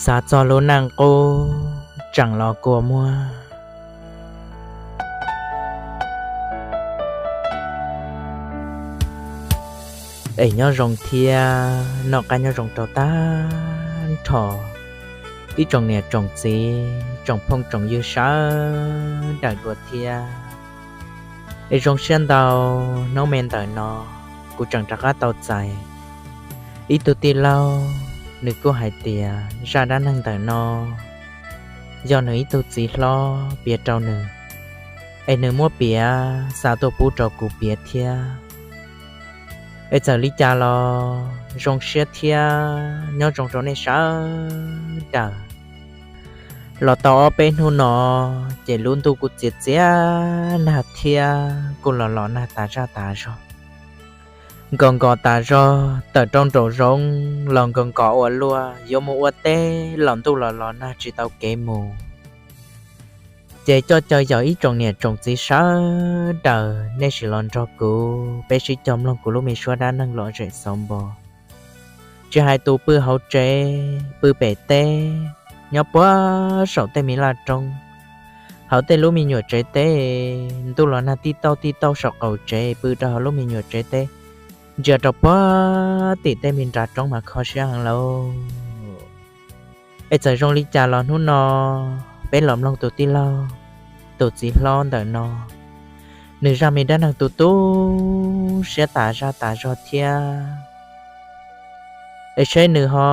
Xav txog lub neej qub tseem los kua muag. Es nyob zoo thiab noj qab nyob zoo rau tag nrho ib tsoom niam tsoom txiv tsoom phooj tsoom ywg sawv daws dua thiab. Es zoo siab ntau, hnub me ntawm no kuv tseem rov qab tau txais ib tug tij laug, nws kuj hais tias zaj dab neeg ntawm no yog nws ib tug txiv hlob piav rau nws, es nws muab piav xa tuaj pub rau kuv piav thiab. Es txawm li cas los zoo siab thiab nyob zoo rau nej sawv daws. Los tau ob peb hnub no, ces lub ntuj kuj txias txias nag thiab kuj los los nag tas zaj tas zog. Nkos nkos tas zog tawm rau nraum zoov los nkos nkos ua luaj yuav mus ua teb los ntuj los los nag tsis tau kev mus. Ces coj caw yog ib tsoom niam tsoom txiv sawv daws nej sim los nrog kuv peb sib cog mloog kuv lub me suab dab neeg lom zem xauv npo. Tsis hais tus pw hauv tsev pw pem teb, nyob puag saum tej me laj roob, hauv tej lub me nyuam tsev teb, ntuj los nag tij tauj tij tauj saum qaum tsev pw rau hauv lub me nyuam tsev teb, ntsia rau puag tim tej me nra roob mas kho siab heev lauj. Es txawm zoo li cas los hnub no peb los mloog tus tij laug, tus txiv hlob ntawm no, nws zaj me dab neeg tu tu siab tas zaj tas zog thiab. Es seb nws ho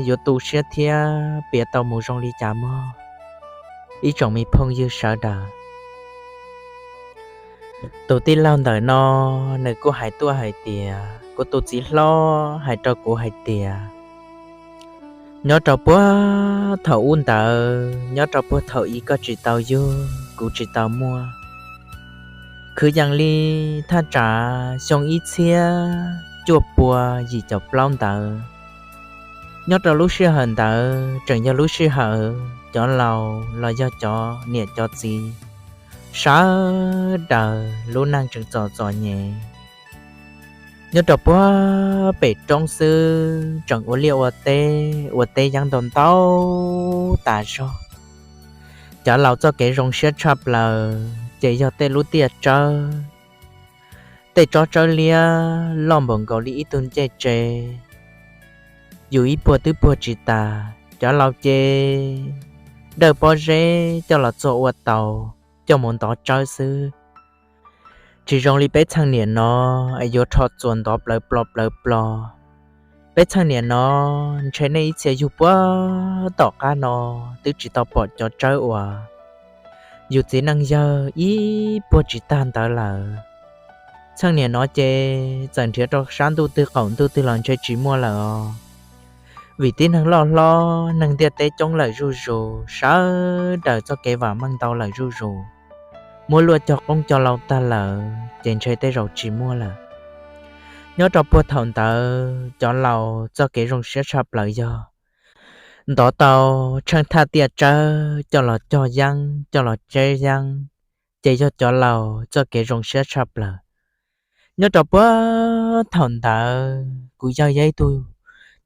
yuav tu siab thiab piav tau mus zoo li cas mog, ib tsoom me phooj ywg sawv daws. Tus tij laug ntawm no nws kuj hais tuaj hais tias, kuv tus txiv hlob hais rau kuv hais tias, nyob rau puag thaum ub ntawd, nyob rau puag thaum i koj tsis tau yug kuv tsis tau muaj, kwv yees li thaj tsam xyoo ib txhiab cuaj pua yim caum plaub ntawd. Nyob rau lub sij hawm ntawd tseem yog lub sij hawm cov laus los yog cov niam cov txiv sawv daws lub neej tseem txom txom nyem. Nyob rau puag pem roob xwb tseem ua liaj ua teb, ua teb yeeb ntau ntau tas zog. Cov laus txoj kev zoo siab tshaj plaws ces yog tej lub tiaj tsawb, tej tsob tsawb liab loj npaum nkaus li ib tug ncej tsev, yus ib puag twb puag tsis tas. Cov laus ces dawj pob zeb coj los txua ua taus coj mus ntov tsawb xwb. Tsis zoo li peb txheej niam no es yuav rho txuas ntov plawv plo plawv plo. Peb txheej niam no ntshe nej ib txhia yug puag tom qab no twb tsis tau pom cov tsawb uas yus txiv neej yawg ib puag tsis tag ntawd lawm. Txheej niam no ces txawm nrhiav rau sab ntuj twg qaum ntuj twg los ntshe tsis muaj lawm os. Vim tib neeg loj hlob neeg ntiaj teb coob lawm zuj zus, sawv daws txoj kev vam meej ntau lawm zuj zus, muab luaj cog qoob cog loo tag lawm ces ntshe tej zaum tsis muaj lawm. Nyob rau puag thaum ntawd cov laus txoj kev zoo siab tshaj plaws yog ntov tau tsheej thaj tiaj tsawb coj los cog yeeb coj los tseb yeeb, ces yog cov laus txoj kev zoo siab tshaj plaws. Nyob rau puag thaum ntawd kuv yawg yog ib tug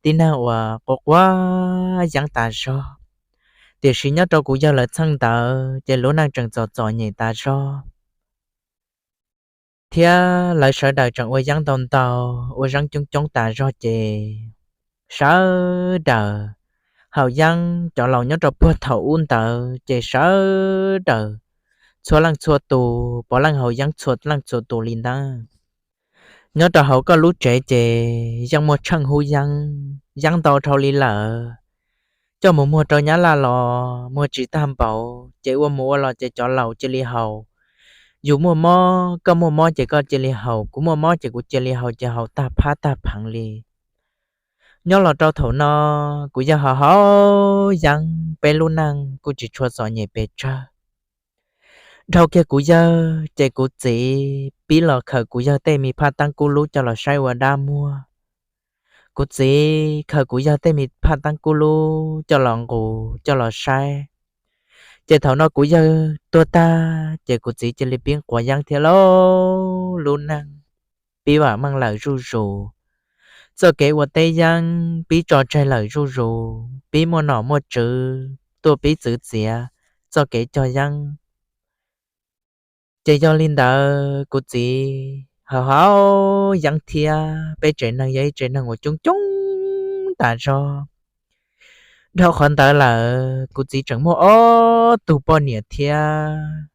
tib neeg uas quav quav yeeb tas zog, tiam sis nyob rau kuv yawg lawv txheej ntawd ces lub neej tseem txom txom nyem tas zog, thiab lawv sawv daws tseem ua yeeb ntau ntau, ua yeeb coob coob tas zog ces sawv daws haus yeeb. Cov laus nyob rau puag thaum ub ntawd ces sawv daws txhua leej txhua tus puav leej haus yeeb txhua leej txhua tus li ntawd. Nyob rau hauv koj lub tsev ces yeej muaj tsheej hub yeeb, yeeb ntau dhau li lawm. Coj mus muag rau Nyab Laj los muag tsis tag npaum, ces ua mus ua los ces cov laus cia li haus. Yus muaj mob, koj muaj mob ces koj cia li haus, kuv muaj mob ces kuv cia li haus, ces haus tag phab tag pheev li. Nyob los rau thaum no, kuv yawg ho haus yeeb, peb lub neej kuj tsis tshua txom nyem pes tsawg. Dhau kiag kuv yawg ces kuv txiv pib los khaws kuv yawg tej me phaj teeb kub lub coj los saib ua dab muag. Kuv txiv khaws kuv yawg tej me phaj teeb kub lub coj los nqus coj los saib. Ces thaum no kuv yawg tuag tag ces kuv txiv cia li pib quav yeeb thiab lauj, lub neej pib vam meej lawm zuj zus. txoj kev ua teb yeeb pib tso tseg lawm zuj zus, pib muaj nom muaj tswv tuaj pib txwv txiav txoj kev cog yeeb. Ces yog li ntawd kuv txiv haus haus yeeb thiab, peb tsev neeg yog ib tsev neeg uas coob coob tas zog. Dhau qhov ntawd lawm kuv txiv tseem muaj ob tug poj niam thiab.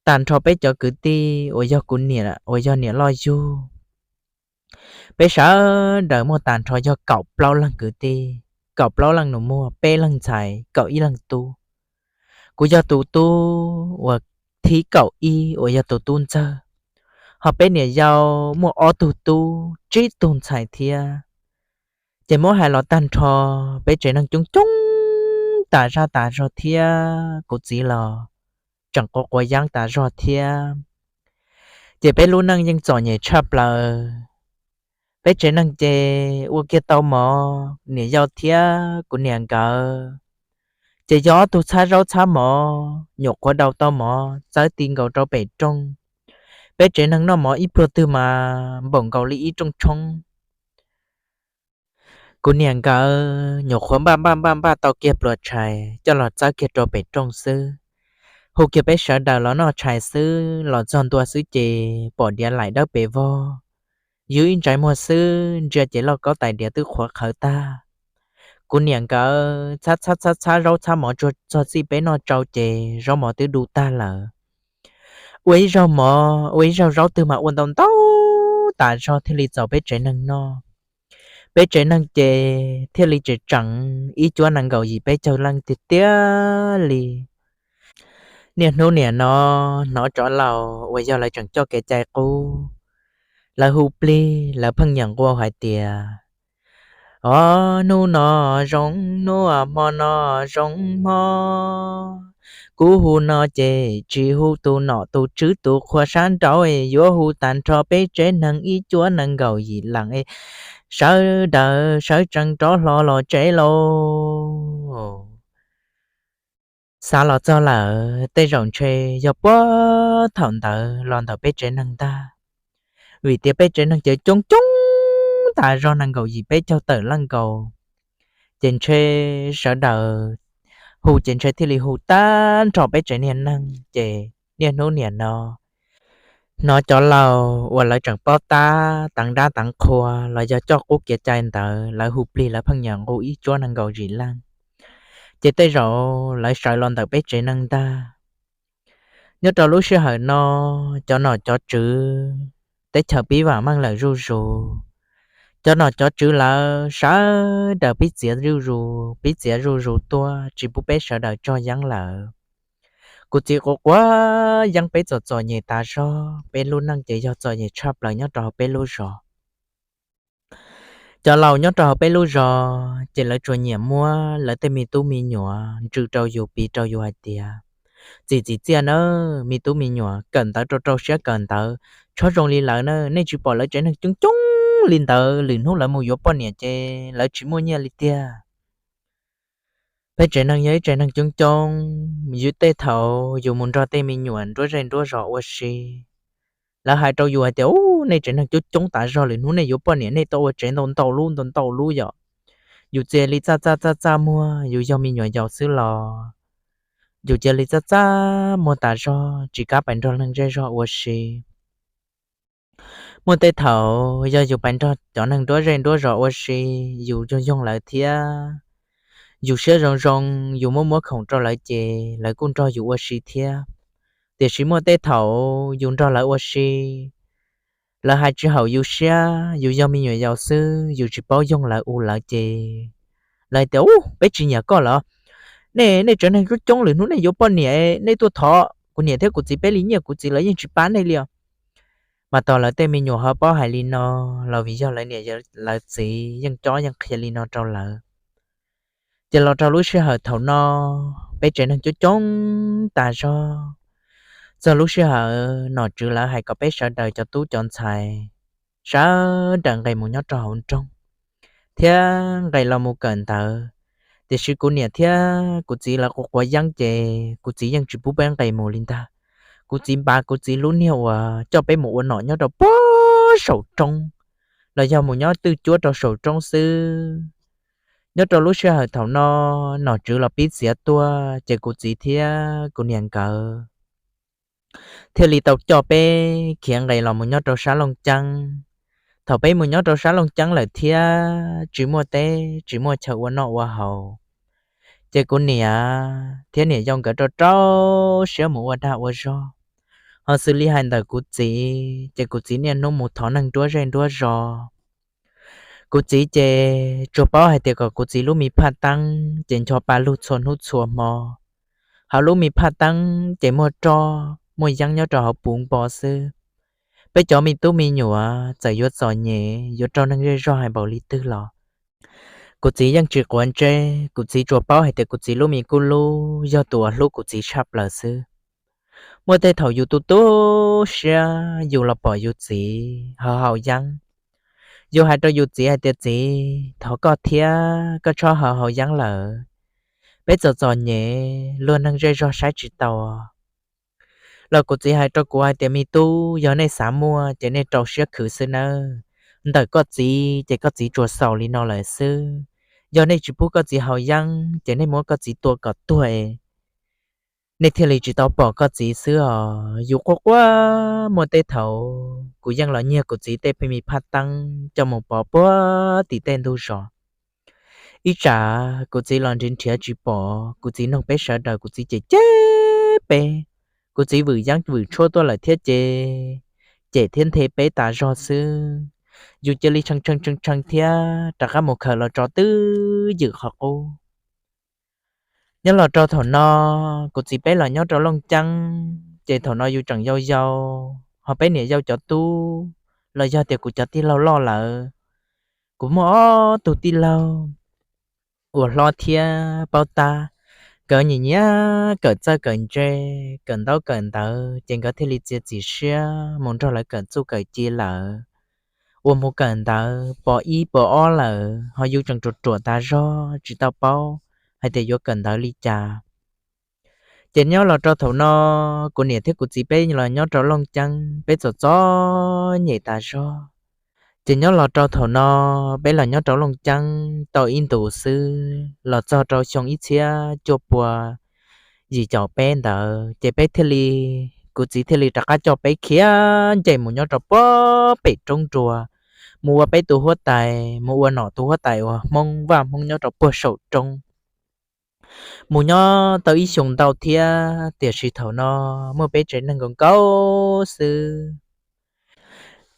Tag nrho peb cov kwv tij uas yog kuv niam uas yog niam loj yug, peb sawv daws muaj tag nrho yog kaum plaub leeg kwv tij, kaum plaub leej nus muag, peb leeg ntxhais, kaum ib leeg tub. Kuv yog tus tub uas thib kaum ib uas yog tus tub ntxawg, ho peb niam yau muaj ob tug tub tsib tug ntxhais thiab. Ces muab hais los tag nrho peb tsev neeg coob coob tas zaj tas zog thiab, kuv txiv los tseem quav quav yeeb tas zog thiab. Ces peb lub neej yeej txom nyem tshaj plaws. Peb tsev neeg ces ua kiag tau mov, niam yau thiab kuv niam nkawd ces yog ob tug txhab zaub txhab mov, nyuam qhuav daus tau mov txawb ti nkaus rau pem rooj. Peb tsev neeg noj mov ib pluag twg mas npaum nkaus li ib rooj tshoob. Kuv niam nkawd nyuam qhuav npaj npaj npaj npaj tau kiag pluas tshais coj los txawb kiag rau pem rooj xwb. Hu kiag peb sawv daws los noj tshais xwb, los txog ntua xwb ces pom diav laim dawb pes vog, ywg ib ntsais muag xwb ntsia ces lauj kaub tais diav twb qhuav qhawv tag. Kuv niam nkawd txhab txhab txhab txhab zaub txhab mov tsuag txog txij peb noj tsau ces zaub mov twb du tag lawm. Ua ib zaug mov ua ib zaug zaub twg mas ua ntau ntau tas zog thiaj li txaus peb tsev neeg noj. Peb tsev neeg ces thiaj li tseem tseem ib cuab nees nkaum yim peb caug leej tiag tiag li. Niaj hnub niam no hnov tsov laus uas yog lawv tseem coj kev cai qub, lawv hu plig lawv pheej nyiam nqua hais tias, o, hnub no zoo hnub, hmo no zoo hmo. Kuv hu no ces tsis hu tus nom tus tswv tus qhua sab nraud, yuav hu tag nrho peb tsev neeg ib cuab nees nkaum yim leej es sawv daws sawv tsees rov hlo los tsev lauj. Xav los txog lawm tej zaum ntshe yog puag thaum ntawd los ntawm peb tsev neeg ntag, vim tias peb tsev neeg ces coob coob tas zog nees nkaum yim peb caug tawm leej nkaus, ces ntshe sawv daws hu ces ntshe thiaj li hu tag nrho peb tsev niag neeg ces niaj hnub niam no hnov cov laus uas lawv tseem paub tab teev dab teev qhua los yog coj qub kev cai ntawd lawv hu plig lawv pheej nyiam nqua ib cuab nees nkaum yim leej, ces tej zaum lawv sawv los ntawm peb tsev neeg ntag. Nyob rau lub sij hawm no cov nom cov tswv teb chaws pib vam meej lawm zuj zus. Cov nom cov tswv lawv sawv daws pib txiav zuj zus pib txiav zuj zus tuaj tsis pub peb sawv daws tso yeeb lawm. Kuv txiv quav quav yeeb peb txom txom nyem tas zog, peb lub neej ces yog txom nyem tshaj plaws nyob rau hauv peb lub zos. Cov laus nyob rau hauv peb lub zos ces lawv tsuas nyiam muab lawv tej me tub me nyuam ntsws rau yus piv rau yus hais tias, txim txiaj na, me tub me nyuam kawm ntawv rau rau siab kawm ntawv, txhob zoo li lawv na, nej tsis pom lawv tsev neeg coob coob li ntawd, lwm hnub lawv mus yuav poj niam ces lawv tsis muaj nyiaj li tiag. Peb tsev neeg yog ib tsev neeg coob coob, yus tej thaum yus mus nrog tej me nyuam nruab zej nruab zos ua si, lawv hais rau yus hais tias, u, nej tsev neeg coob coob tas zog, lwm hnub nej yuav poj niam nej tau ua tsev ntau ntau lub ntau ntau lub yom. Yus cia li txaj txaj txaj txaj muag, yus yog me nyuam yaus xwb los yus cia li txaj txaj muag tas zog tsis kam pais nrog neeg zej zog ua si. Muaj tej thaum yog yus pais nrog cov neeg nruab zej nruab zos ua si, yus yoog yoog lawv thiab, yus siab zoo zoo, yus muab muab khoom rau lawv ces lawv kuj nrog yus ua si thiab. Tiam sis muaj tej thaum yus nrog lawv ua si, lawv hais tsis haum yus siab, yus yog me nyuam yaus xwb yus tsis paub yoog lawv u lawv ces lawv tias, u, peb tsis nyiam koj lawm, nej nej tsev neeg coob coob, lwm hnub nej yuav poj niam nej tuaj thov kuv niam thiab kuv txiv peb li nyiaj, kuv txiv lawv yeej tsis pab nej li os. Mas tos lawv tej me nyuam ho paub hais li no los vim yog lawv niam lawv txiv yeej cob yeej qhia li no rau lawv. Ces los rau lub sij hawm thaum no peb tsev neeg coob coob tas zog. Txog lub sij hawm nom tswv lawv hais kom peb sawv daws cov tub cov ntxhais sawv daws nqes mus nyob rau hauv nroog thiab nqes los mus kawm ntawv. Tiam sis kuv niam thiab kuv txiv lawv quav quav yeeb ces kuv txiv yeej tsis pub peb nqes mus li ntag. Kuv txiv npav kuv txiv lub niag uas coj peb mus ua nom nyob rau puag saum roob, los yog mus nyob twj cuab rau saum roob xwb. Nyob rau lub sij hawm thaum no, nom tswv los pib txiav tuaj ces kuv txiv thiab kuv niam nkawd thiaj li tau coj peb khiav nqes los mus nyob rau sab Looj Ceeb. Thaum peb mus nyob rau sab Looj Ceeb lawm thiab tsis muaj teb tsis muaj chaw ua noj ua haus, ces kuv niam thiab niam yau nkawd rau rau siab mus ua dag ua zog. Ho xws li hais ntawm kuv txiv ces kuv txiv niaj hnub mus thov neeg nruab zej nruab zos. Kuv txiv ces tsuas paub hais tias kom kuv txiv lub me phaj teeb ces ncho pa lug txhua hnub txhua hmo. Hauv lub me phaj teeb ces muaj roj muaj yeeb nyob rau hauv puv npo xwb. Peb cov me tub me nyuam txawm yuav txom nyem yuav raug neeg zej zog hais npaum li twg los kuv txiv yeej tsis quav ntsej, kuv txiv tsuas paub hais tias kuv txiv lub me kub lub yog tus uas hlub kuv txiv tshaj plaws xwb. Muaj tej thaum yus tu tu siab yus los pom yus txiv haus haus yeeb, yus hais rau yus txiv hais tias, Txiv, thov koj thiab koj txhob haus haus yeeb lawm, peb txom txom nyem luag neeg zej zog saib tsis taus. Los kuv txiv hais rau kuv hais tias, Me tub, yog nej xav muaj ces nej rau siab khwv xwb nawb. Ntawm koj txiv ces koj txiv tsuas xaus li no lawm xwb. Yog nej tsis pub koj txiv haus yeeb ces nej muab koj txiv tua kom tuag, nej thiaj li tsis tau pom koj txiv xwb os. Yus quaj quaj muaj tej thaum kuv yeej los nyiag kuv txiv tej me phaj teeb coj mus pov puag tim tej ntug zos. Ib tsam kuv txiv los nrhiav nrhiav tsis pom, kuv txiv nug peb sawv daws, kuv txiv cem cem peb. Kuv txiv vwm yeeb vwm tshuaj tuaj lawm thiab ces cem thiab nthe peb tas zog xwb. Yus cia li tshee tshee tshee tshee thiab rov qab mus khaws los tso twb ywm qhov qub. Nyob los rau thaum no, kuv txiv peb los nyob rau Looj Ceeb, ces thaum no yus tseem yau yau, ho peb niam yau cov tub los yog tias kuv cov tij laug loj lawm. Kuv muaj ob tug tij laug uas hlob thiab paub tab, nkawd nyiam nyiam kawm txawj kawm ntse, kawm ntaub kawm ntawv, ces nkawd thiaj li txiav txim siab mus nrog lawv kawm txuj kawm ci lawm. Uas mus kawm ntawv pos ib pos ob lawm, ho yus tseem ruam ruam tas zog tsis tau paub hais tias yuav kawm ntawv li cas. Ces nyob los rau thaum no, kuv niam thiab kuv txiv peb los nyob rau Looj Ceeb, peb txom txom nyem tas zog. Ces nyob los rau thaum no, peb los nyob rau Looj Ceeb tau ib ntus xwb, los txog rau xyoo ib txhiab cuaj pua yim caum peb ntawd, ces peb thiaj li, kuv txiv thiaj li rov qab coj peb khiav nce mus nyob rau puag pem roob nruas, mus ua peb tus huab tais, mus ua nom tus huab tais uas Hmoob Vaj Hmoob nyob rau puag saum roob. Mus nyob tau ib xyoos ntau thiab, tiam sis thaum no muaj peb tsev neeg nkaus nkaus xwb.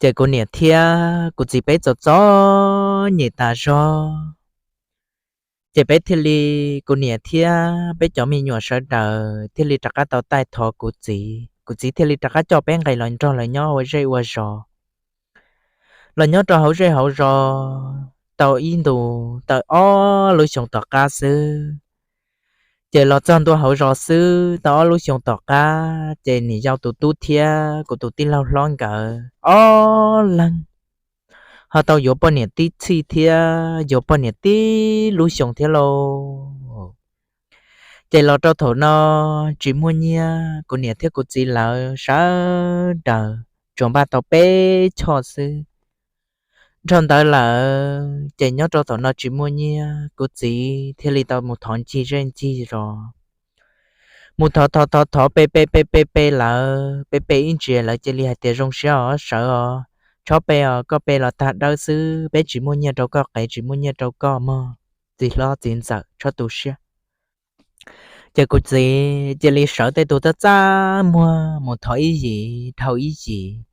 Ces kuv niam thiab kuv txiv peb txom txom nyem tas zog. Ces peb thiaj li, kuv niam thiab peb cov me nyuam sawv daws thiaj li rov qab tau taij thov kuv txiv, kuv txiv thiaj li rov qab coj peb nqes los nrog lawv nyob ua zej ua zos. Los nyob rau hauv zej hauv zos tau ib ntus tau ob lub xyoos tom qab xwb. Ces los txog ntua hauv zos xwb tau ob lub xyoos tom qab, ces niam yau tus tub thiab kuv tus tij laug hlob nkawd ob leeg ho tau yuav poj niam tib txhij thiab yuav poj niam tib lub xyoos thiab lauj. Ces los rau thaum no tsis muaj nyiaj, kuv niam thiab kuv txiv lawv sawv daws tsuas npaj tau peb choj xwb. Dhau ntawd lawm ces nyob rau thaum no tsis muaj nyiaj, kuv txiv thiaj li tau mus thov ncig zej ncig zos. Mus thov thov thov thov pe pe pe pe pe lawv, pe pe ib ntsis lawv cia li hais tias, Zoo siab os, sawv os, txhob pe os, koj pe los tag dawb xwb, peb tsis muaj nyiaj rau koj qev, tsis muaj nyiaj rau koj mog, txiv hlob txiv ntxawm, txhob tu siab. Ces kuv txiv cia li sawv tej tus txaj txaj muag mus thov ib yim dhau ib yim,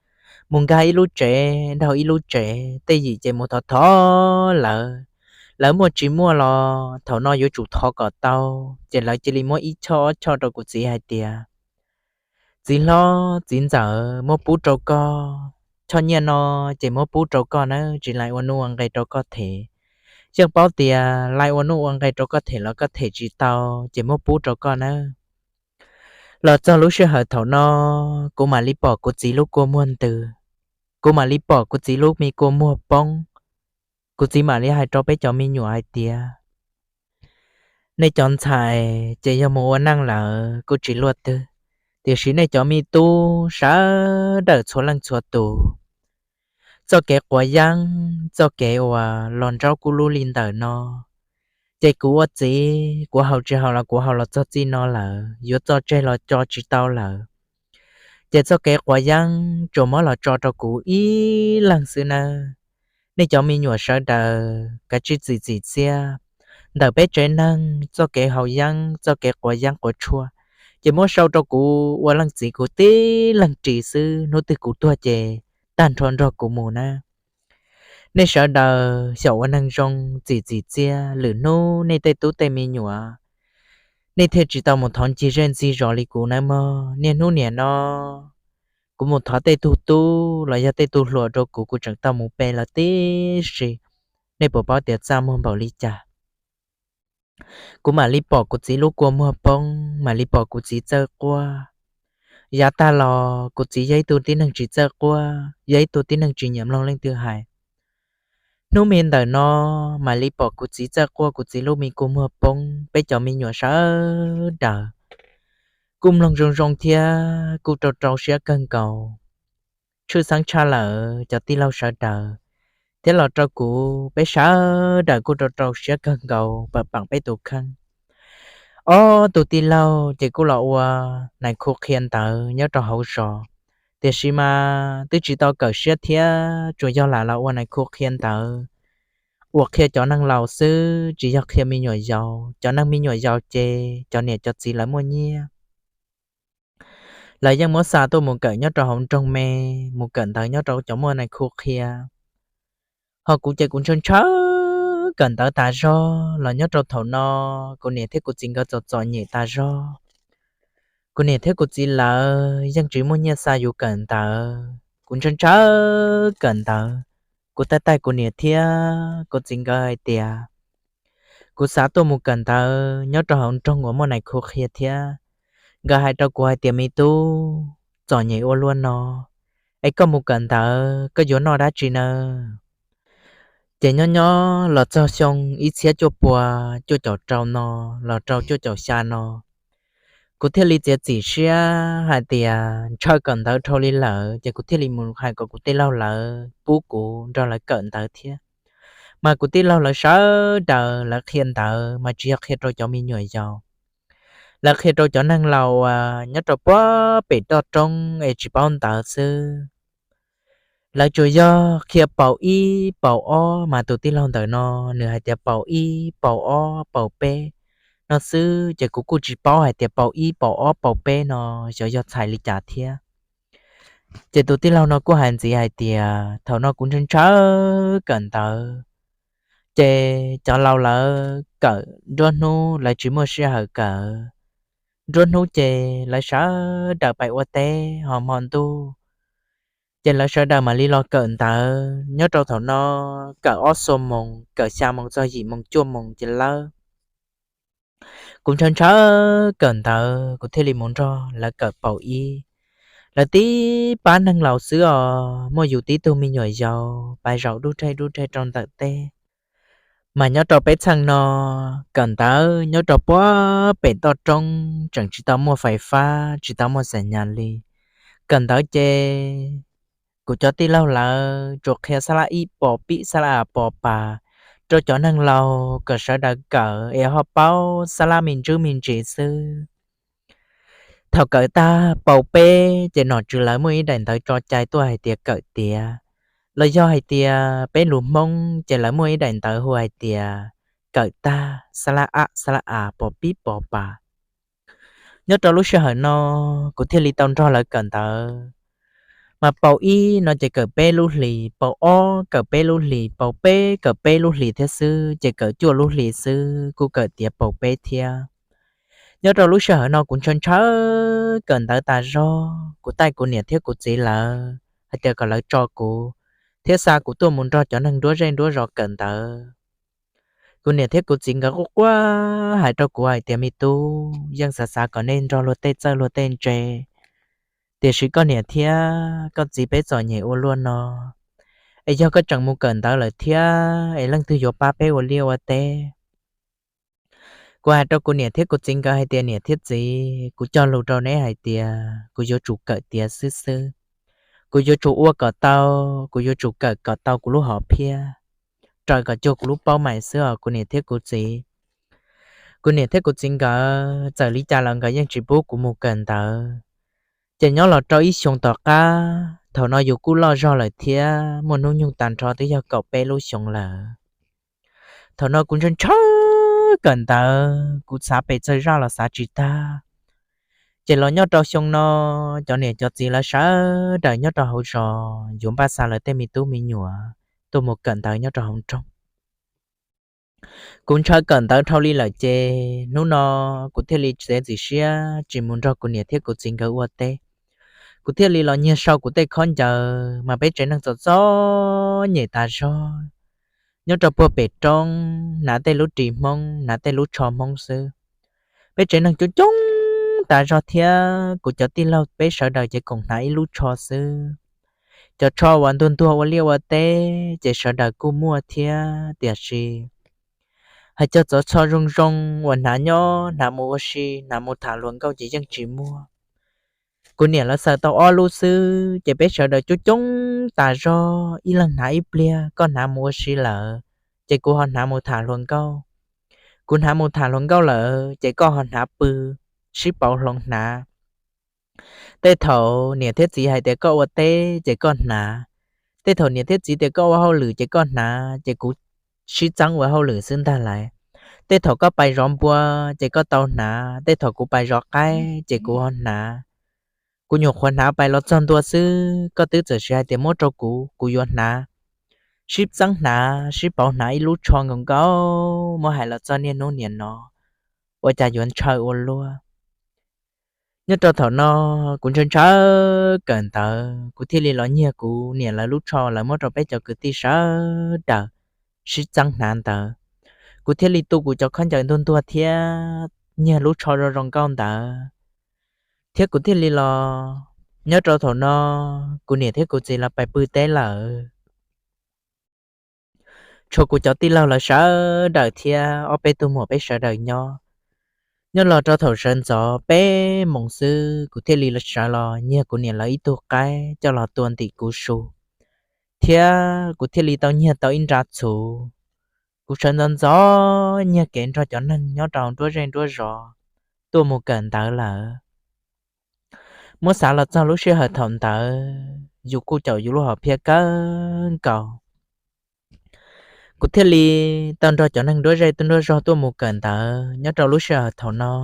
mus nkag ib lub tsev dhau ib lub tsev, tej yim ces mus thov thov lawv. Lawv muaj tsis muaj los thaum no yuav tsum thov kom tau. Ces lawv cia li muab ib choj ob choj rau kuv txiv hais tias, Txiv hlob txiv ntxawm, muab pub rau koj, choj nyiaj no ces muab pub rau koj nawb, tsis laib ua nuj ua nqe rau koj them. Yeej paub tias laib ua nuj ua nqe rau koj them los koj them tsis tau, ces muab pub rau koj nawb. Los txog lub sij hawm thaum no, kuv mam li pom kuv txiv lub kua muag ntws, kuv mam li pom kuv txiv lub me kua muag poob. Kuv txiv mam li hais rau peb cov me nyuam hais tias, Nej cov ntxhais ces yog mus ua neej lawm kuj tsis luaj twg, tiam sis nej cov me tub sawv daws txhua leej txhua tus, txoj kev quav yeeb, txoj kev uas los nraub kub lub li ntawm no, ces kuv ua txiv kuv haus tsis haus los kuv haus los txog txij no lawm, yuav tso tseg los tso tsis tau lawm. Ces txoj kev quav yeeb tsuas muab los tso rau kuv ib leeg xwb nawb. Nej cov me nyuam sawv daws kav tsij txim txim txiaj, ntawm peb tsev neeg txoj kev haus yeeb, txoj kev quav yeeb quav tshuaj, ces muab sau rau kuv ua leej txiv kuv tib leeg ris xwb. Hnub twg kuv tuag ces tag nrho nrog kuv mus nawb. Nej sawv daws xyaum ua neeg zoo, txim txim txiaj, lwm hnub nej tej tub tej me nyuam, nej thiaj tsis tau mus thov ncig zej ntxig zos li kuv nawb mog. Niaj hnub nim no kuv mus thov tej tug tub los yog tej tug hluas rau kuv, kuv tseem tau mus pe lawv tib si. Nej puas paub tias txaj muag npaum li cas? Kuv mam li pom kuv txiv lub kua muag poob, mam li pom kuv txiv txawj quaj. Yav tag los kuv txiv yog ib tug tib neeg tsis txawj quaj, yog ib tug tib neeg tsis nyiam mloog leej twg hais. Hnub me ntawm no mam li pom kuv txiv txawj quaj, kuv txiv lub me kua muag poob, peb cov me nyuam sawv daws kuj mloog zoo zoo thiab kuj rau rau siab kawg nkaus. Tshwj xeeb tshaj lawm cov tij laug sawv daws thiab los rau kuv, peb sawv daws kuj rau rau siab kawg nkaus pam pam peb tus kheej. Ob tug tij laug ces kuj los ua nais khu qhia ntawv nyob rau hauv zos, tiam sis mas twb tsis tau kawm siab thiab, tsuas yog lam los ua nais khu qhia ntawv uas qhia cov neeg laus xwb, tsis yog qhia me nyuam yaus. Cov neeg me nyuam yaus ces cov niam cov txiv lawv muaj nyiaj, lawv yeej muab xa tuaj mus kawm nyob rau hauv nroog me, mus kawm ntawv nyob rau cov muaj nais khu qhia. Ho kuv ces kuv ntshaw ntshaw kawm ntawv tas zog los nyob rau thaum no, kuv niam thiab kuv txiv nkawd txom txom nyem tas zog. Kuv niam thiab kuv txiv lawv yeej tsis muaj nyiaj xa yus kawm ntawv, kuv ntshaw ntshaw kawm ntawv. Kuv taij taij kuv niam thiab kuv txiv nkawd hais tias kuv xav tuaj mus kawm ntawv nyob rau hauv nroog uas muaj nais khu qhia thiab. Nkawd hais rau kuv hais tias, me tub, txom nyem ua luaj no, es koj mus kawm ntawv koj yuav noj dab tsi nawb? Ces nyob nyob los txog xyoo ib txhiab cuaj pua cuaj caum rau no los rau cuaj caum xya no, kuv thiaj li txiav txim siab hais tias ntshaw kawm ntawv dhau li lawm, ces kuv thiaj li mus hais kom kuv tij laug lawv pub kuv nrog lawv kawm ntawv thiab. Mas kuv tij laug lawv sawv daws lawv qhia ntawv mas tsis yog qhia rau cov me nyuam yaus, lawv qhia rau cov neeg laus uas nyob rau puag pem toj roob es tsis paub ntawv xwb. Lawv tsuas yog qhia paus ib paus ob, mas tus tij laug ntawm no nws hais tias paus ib paus ob paus peb no xwb, ces kuv kuj tsis paub hais tias paus ib paus ob paus peb no xyov yog txhais li cas thiab. Ces tus tij laug no kuj hais ntxiv hais tias thaum no kuv ntshaw ntshaw kawm ntawv, ces cov laus lawv kawm nruab hnub lawv tsis muaj sij hawm kawm. Nruab hnub ces lawv sawv daws pais ua teb, ho hmo ntuj ces lawv sawv daws mam li los kawm ntawv. Nyob rau thaum no kawm ob xuab moos, kawm xya moos txog yim moos cuaj moos ces lawv, kuv ntshaw ntshaw kawm ntawv, kuv thiaj li mus nrog lawv kawm paus ib. Lawv tib pab neeg laus xwb os, muaj yus tib tug me nyuam yaus pais zaum dub deg dub deg rau ntawm teb. Mas nyob rau peb txheej no, kawm ntawv nyob rau puag pem toj roob tseem tsis tau muaj fais fab, tsis tau muaj xam nyas li. Kawm ntawv ces kuv cov tij laug lawv tsuas qhia xab lab ib pos pib xab lab a pos pas rau cov neeg laus kom sawv daws kawm es ho paub xab lab me ntsis me ntsis xwb. Thaum kawm tag paus peb ces nom tswv lawv muaj ib daim ntawv tso cai tuaj hais tias kawm tiav, los yog hais tias peb lus Hmoob ces lawv muaj ib daim ntawv hu hais tias kawm tag xab lab ab xab lab a pos pib pos pas. Nyob rau lub sij hawm no kuv thiaj li tau nrog lawv kawm ntawv. Mas paus ib no ces kawm peb lub hlis, paus ob kawm peb lub hlis, paus peb kawm peb lub hlis thiab xwb, ces kawm cuaj lub hlis xwb kuj kawm tiav paus peb thiab. Nyob rau lub sij hawm no kuv ntshaw ntshaw kawm ntawv tas zog, kuv taij kuv niam thiab kuv txiv lawv hais tias kom lawv tso kuv thiab xa kuv tuaj mus nrog cov neeg nruab zej nruab zos kawm ntawv. Kuv niam thiab kuv txiv nkawd quaj quaj hais rau kuv hais tias, me tub, yeej xav xav kom nej nrog luag tej txawj luag tej ntse, tiam sis koj niam thiab koj txiv peb txom nyem ua luaj no, es yog koj tseem mus kawm ntawv lawm thiab es leej twg yuav pab peb ua liaj ua teb? Kuv hais rau kuv niam thiab kuv txiv nkawd hais tias, niam thiab txiv, kuv cog lus rau neb hais tias kuv yuav tsum kawm tiav xwb xwb. Kuv yuav tsum ua kom tau, kuv yuav tsum kawm kom tau kuv lub hom phiaj, raws kom cuag kuv lub paub mais xwb os kuv niam thiab kuv txiv. Kuv niam thiab kuv txiv nkawd txawm li cas los nkawd yeej tsis pub kuv mus kawm ntawv. Ces nyob los rau ib xyoo tom qab, thaum no yus kuj loj zog lawm thiab muaj hnub nyoog tag nrho twb yog kaum peb lub xyoo lawm. Thaum no kuv ntshaw ntshaw kawm ntawv, kuv xav pes txog zaj los xav tsis tag. Ces los nyob rau xyoo no, cov niam cov txiv lawv sawv daws nyob rau hauv zos yuav npaj xa lawv tej me tub me nyuam tuaj mus kawm ntawv nyob rau hauv nroog. Kuv ntshaw kawm ntawv dhau li lawm ces hnub no kuv thiaj li txiav txim siab tsis mus nrog kuv niam thiab kuv txiv nkawd ua teb. Kuv thiaj li los nyiag sau kuv tej khaub ncaws mas peb tsev neeg txom txom nyem tas zog. Nyob rau puag pem roob hnav tej lub ris Hmoob, hnav tej lub tsho Hmoob xwb. Peb tsev neeg coob coob tas zog thiab kuv cov tij laug peb sawv daws ces koom hnav ib lub tsho xwb. Cov tsho uas ntuag ntuag ua liaj ua teb ces sawv daws kuj muaj thiab, tiam sis hais cov tsho zoo zoo uas hnav nyob hnav mus ua si hnav mus tham hluas nkauj ces yeej tsis muaj. Kuv niam lawv xaws tau ob lub xwb ces peb sawv daws coob coob tas zog, ib leeg hnav ib pliag, koj hnav mus ua si lawm ces kuv ho hnav mus tham hluas nkauj. Kuv hnav mus tham hluas nkauj lawm ces koj ho hnav pw, sib pauv hloov hnav. Tej thaum niam thiab txiv hais tias koj ua teb ces koj hnav, tej thaum niam thiab txiv tias koj ua hauj lwm ces koj hnav, ces kuv sib txeeb ua hauj lwm xwb ntag lauj. Tej thaum koj pais zov npua ces koj tau hnav, tej thaum kuv pais zov qaib ces kuv ho hnav. Kuv nyuam qhuav hnav pais los txog ntua xwb, koj twb txawm siv hais tias muab rau kuv, kuv yuav hnav. Sib txeeb hnav, sib pauv hnav ib lub tsho nkaus nkaus, muab hais los txog niaj hnub niam no, ua cas yuav ntshaw ua luaj. Nyob rau thaum no, kuv ntshaw ntshaw kawm ntawv, kuv thiaj li los nyiag kuv niam lawv lub tsho lawv muab rau peb cov kwv tij sawv daws sib txeeb hnav ntawd. Kuv thiaj li tu kuv cov khaub ncaws ntuag ntuag thiab nyiag lub tsho zoo zoo nkauj ntawd, thiab kuv thiaj li los. Nyob rau thaum no, kuv niam thiab kuv txiv los pais pw teb lawm. Tshuav kuv cov tij laug lawv sawv daws thiab ob peb tug muam peb sawv daws nyob. Nyob los rau thaum sawv ntxov peb moos xwb, kuv thiaj li sawv los nyiag kuv niam lawv ib tug qaib coj los tua ntim kuv su, thiab kuv thiaj li tau nyiag tau ib nra txhuv. Kuv sawv ntxov ntxov nyiag kev nrog cov neeg nyob rau nruab zej nruab zos tuaj mus kawm ntawv lawm. Muab xav los txog lub sij hawm thaum ntawd, yus kuj caum yus lub hom phiaj kawg nkaus. Kuv thiaj li tau nrog cov neeg nruab zej nruab zog tuaj mus kawm ntawv. Nyob rau lub sij hawm thaum no,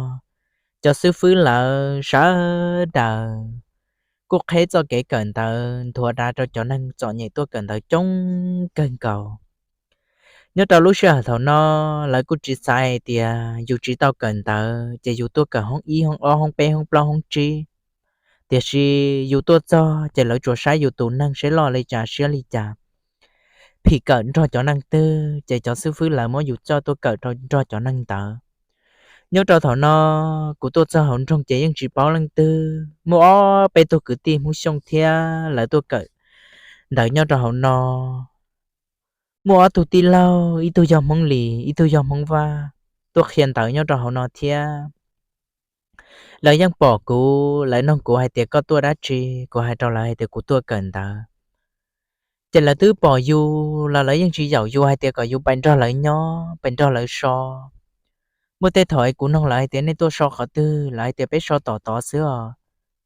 cov xib fwb lawv sawv daws kuj qheb txoj kev kawm ntawv nthuav dav rau cov neeg txom nyem tuaj kawm ntawv coob kawg nkaus. Nyob rau lub sij hawm thaum no, lawv kuj tsis xav hais tias yus tsis tau kawm ntawv ces yus tuaj kawm hoob ib, hoob ob, hoob peb, hoob plaub, hoob tsib. Tiam sis yus tuaj txog ces lawv tsuas saib yus tus neeg saib loj li cas siab li cas, phim kawm nrog cov neeg twg ces cov xib fwb lawv muab yus coj tuaj kawm nrog cov neeg ntawd. Nyob rau thaum no, kuv tuaj txog hauv nroog ces yeej tsis paub leej twg, muaj ob peb tug kwv tij Hmoob Xyooj thiab lawv tuaj kawm ntawv nyob rau hauv no. Muaj ob tug tij laug, ib tug yog Hmoob Lis, ib tug yog Hmoob Vaj, tuaj qhia ntawv nyob rau hauv no thiab. Lawv yeej pom kuv, lawv nug kuv hais tias koj tuaj dab tsi, kuv hais rau lawv hais tias kuv tuaj kawm ntawv. Ces lawv twb pom yus los lawv yeej tsis yaum yus hais tias kom yus pais nrog lawv nyob, pais nrog lawv so. Muaj tej thaum kuv nug lawv hais tias nej tuaj so qhov twg, lawv hais tias peb so tom tod xwb os.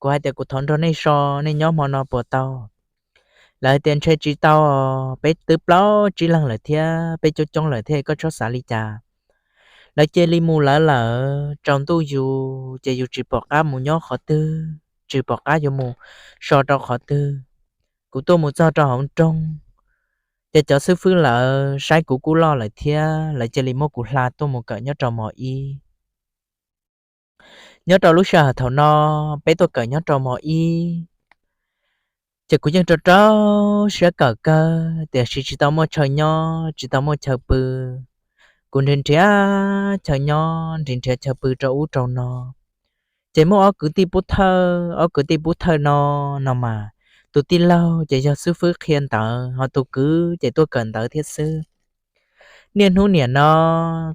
Kuv hais tias kuv thov nrog nej so, nej nyob hmo no puas tau? Lawv hais tias ntshe tsis tau, peb twb plaub tsib leeg lawm thiab, peb coob coob lawm thiab, koj txhob xav li cas. Lawv cia li mus lawv lawm, tsaus ntuj yus ces yus tsis pom qab mus nyob qhov twg, tsis pom qab yuav mus so rau qhov twg. Kuv tuaj mus txog rau hauv nroog, ces cov xib fwb lawv saib kuv kuj loj lawm thiab, lawv cia li muab kuv hla tuaj mus kawm nyob rau mos ib. Nyob rau lub sij hawm thaum no, peb tuaj kawm nyob rau mos ib, ces kuv yeej rau rau siab kawm kawg, tiam sis tsis tau muaj chaw nyob, tsis tau muaj chaw pw. Kuv nrhiav nrhiav chaw nyob, nrhiav nrhiav chaw pw rau ub rau no, ces muaj ob kwv tij pub thawj, ob kwv tij pub thawj no, no mas, tus tij laug ces yog xib fwb qhia ntawv, ho tus kwv ces tuaj kawm ntawv thiab xwb. Niaj hnub niam no,